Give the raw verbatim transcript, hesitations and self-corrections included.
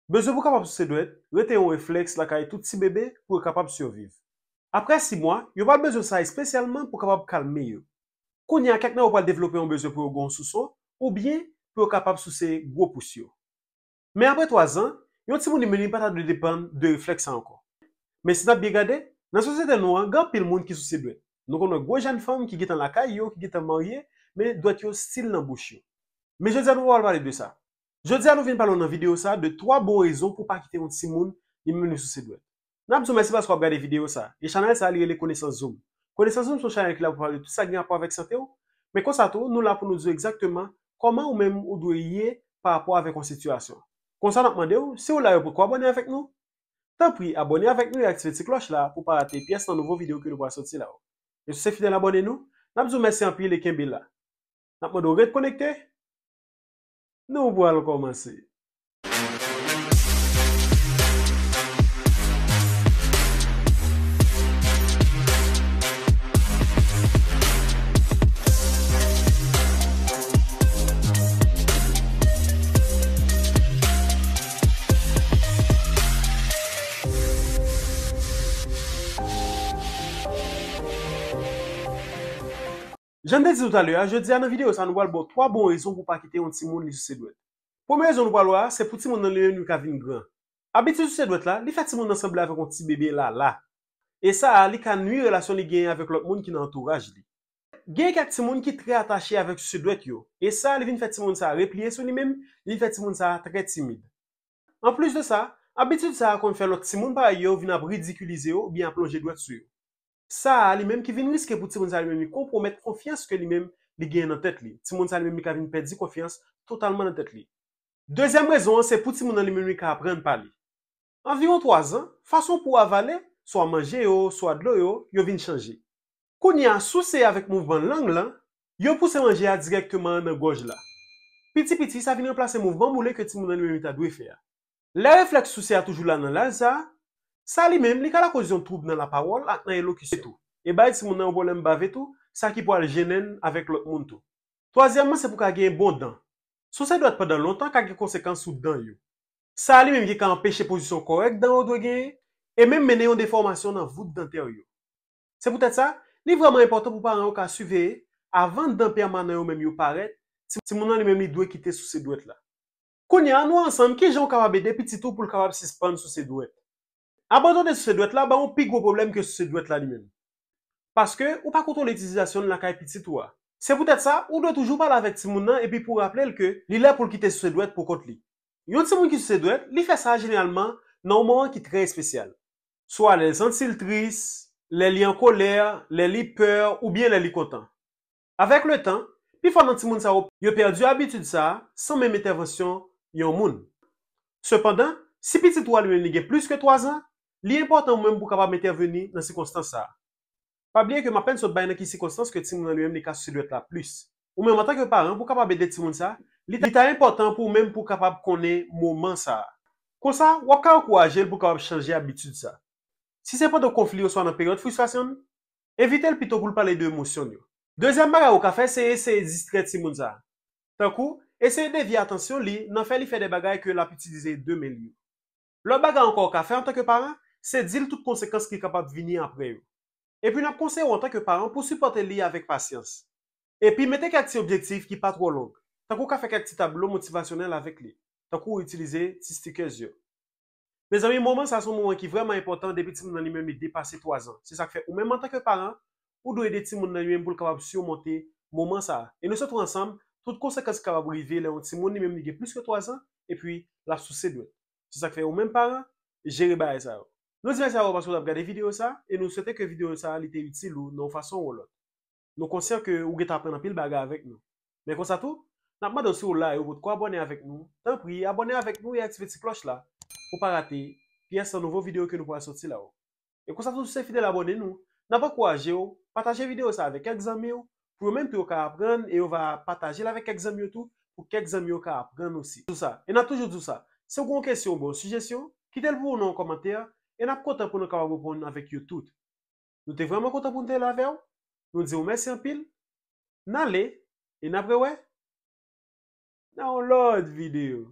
Bezwen pou kapab souse dwèt rete yon reflèks lakay tout ti bebe pou yo kapab siviv. Apre sis mwa, yo pral bezwen sa espesyalman pou kapab kalme yo. Kounye a, kèk nan yo pral devlope yon bezwen pou yo gen yon souso, oubyen pou yo kapab souse gwo pous yo. Men apre twazan, yon timoun li menm li pa ta dwe depann de reflèks sa ankò. Men si n ap byen gade, nan sosyete nou an, gen anpil moun ki souse dwèt. Nou konn wè gwo jèn fanm ki gentan lakay yo, ki gentan marye, men dwèt yo still nan bouch yo. Men jodi a nou pa pral pale de sa. Jodi a nou vin pale w nan videyo sa de twa bon rezon pou w pa kite yon timoun li menm li souse dwèt. N ap di w mèsi paske w ap gade videyo sa. E chanèl sa li rele Konesans Zoom. Konesans Zoom se yon chanèl ki la pou pale de tout sa ki gen rapò avèk sante w. Men konsa tou, nou la pou nou di w egzakteman kòman ou menm ou dwe ye pa rapò avèk yon sitiyasyon. Konsa n ap mande w, si w la yo potko abòne avèk nou, tanpri abòne avèk nou e aktive ti klòch la pou w pa rate pyès nan nouvo videyo ke nou pral soti la yo. E si w se fidèl abòne nou, n ap di w mèsi anpil e kenbe la. N ap mande w ret konekte. Nou pral kòmanse. Jan m te di nou talè a, jodi a nan videyo sa nou pral ba w twa bon rezon pou w pa kite yon timoun li souse dwèt. Premye rezon nou pral wè a, se pou timoun nan li menm li ka vin gran. Abitid souse dwèt la, li fè timoun nan sanble avèk yon ti bebe lala. E sa a, li ka nwi relasyon li genyen avèk lòt moun ki nan antouraj li. Gen kèk timoun ki trè atache avèk souse dwèt yo. E sa a, li vin fè timoun sa a repliye sou li menm, li vin fè timoun sa a trè timid. Anplis de sa, abitid sa a konn fè lòt timoun parèy yo vin ap ridikilize yo oubyen ap lonje dwèt sou yo. Sa a li menm ki vin riske pou timoun sa a li menm li konpwomèt konfyans ke li menm li genyen nan tèt li. Timoun sa a li menm li ka vin pèdi konfyans totalman nan tèt li. Dezyèm rezon an, se pou timoun nan li menm li ka aprann pale. Anviwon twazan, fason pou w avale, swa manje yo, swa dlo yo, yo vin chanje. Kounye a, souse avèk mouvman lang lan, yo pouse manje a dirèkteman nan gòj la. Piti piti, sa vin ranplase mouvman boule ke timoun nan li menm li ta dwe fè a. Lè reflèks souse a toujou la nan laj sa a, sa li menm li ka lakoz yon twoub nan lapawòl ak nan elokisyon tou, e bay timoun nan yon pwoblèm bave tou, sa ki pral jennen avèk lòt moun tou. Twazyèmman, se pou ka gen bon dan. Souse dwèt pandan lontan ka gen konsekans sou dan yo. Sa a li menm ki ka anpeche pozisyon kòrèk dan yo dwe genyen, e menm mennen yon defòmasyon nan vout dantè yo. Se poutèt sa, li vrèman enpòtan pou paran yo ka siveye avan dan pèmanan yo menm yo parèt, ti, timoun nan li menm li dwe kite souse dwèt la. Kounye a, nou ansanm, kijan w kapab ede pitit ou pou l kapab sispann souse dwèt? Abandone souse dwèt la ba w yon pi gwo pwoblèm ke souse dwèt la li menm. Paske ou pa kontwole itilizasyon l lakay pitit ou a. Se poutèt sa, ou dwe toujou pale avèk timoun nan epi pou w raple l ke li lè pou l kite souse dwèt pou kont li. Yon timoun ki souse dwèt, li fè sa jeneralman nan yon moman ki trè espesyal. Swa lè l santi l tris, lè li an kolè, lè li pè, oubyen lè li kontan. Avèk letan, pifò nan timoun sa yo, yo pèdi abitid sa a san menm entèvansyon yon moun. Sepandan, si pitit ou a li menm li gen plis ke twazan, li enpòtan ou menm pou w kapab entèveni nan sikonstans sa a. Pa bliye ke m apèn sot bay nan ki sikonstans ke timoun nan li menm li ka souse dwèt la plis. Ou menm antanke paran, pou w kapab ede timoun sa a, li ta, li ta enpòtan pou ou menm pou w kapab konnen moman sa a. Konsa, w ap ka ankouraje l pou w kapab chanje abitid sa a. Si se pandan konfli oswa nan peryòd fristrasyon l, envite l pito pou l pale de emosyon l yo. Dezyèm bagay ou ka fè, se eseye distrè timoun sa a. Tankou, eseye devye atansyon li nan fè li fè de bagay ke l ap itilize de men l yo. Lòt bagay ankò ou ka fè antanke paran, se di l tout konsekans ki kapab vini apre yo. Epi n ap konseye w antanke paran pou w sipòte li avèk pasyans. Epi mete kèk ti objektif ki pa twò long, tankou w ka fè kèk ti tablo motivasyonèl avèk li, tankou w itilize ti stickers yo. Mezanmi, moman sa a se yon moman ki vrèman enpòtan depi timoun nan li menm li depase twazan. Se sa k fè ou menm antanke paran, ou dwe ede timoun nan li menm pou l kapab simonte moman sa a. E nou swete w ansanm tout konsekans ki kapab rive lè yon timoun li menm li gen plis ke twazan epi l ap souse dwèt. Se sa k fè ou menm paran, jere bagay sa yo. Nou di mèsi avè w paske w t ap gade videyo sa a, e nou swete ke videyo sa a li te itil ou nan yon fason ou lòt. Nou konsyan ke ou gentan aprann anpil bagay avèk nou. Men konsa tou, n ap mande w si w la e ou potko abòne avèk nou, tanpri abòne avèk nou e aktive ti klòch la pou w pa rate pyès nan nouvo videyo ke nou pral soti la yo. E konsa tou, si w se fidèl abòne nou, n ap ankouraje w pataje videyo sa a avèk kèk zanmi w, pou yo menm tou yo ka aprann e yo va pataje l avèk kèk zanmi yo tou, pou kèk zanmi yo ka aprann osi. Tou sa. E n ap toujou di w sa, si w gen yon kesyon oubyen yon sijesyon, kite l pou nou nan yon kòmantè, e n ap kontan pou nou kapab reponn avèk yo tout. Nou te vrèman kontan pou n te la avè w. Nou di w mèsi anpil. N ale, e n ap rewè nan yon lòt videyo.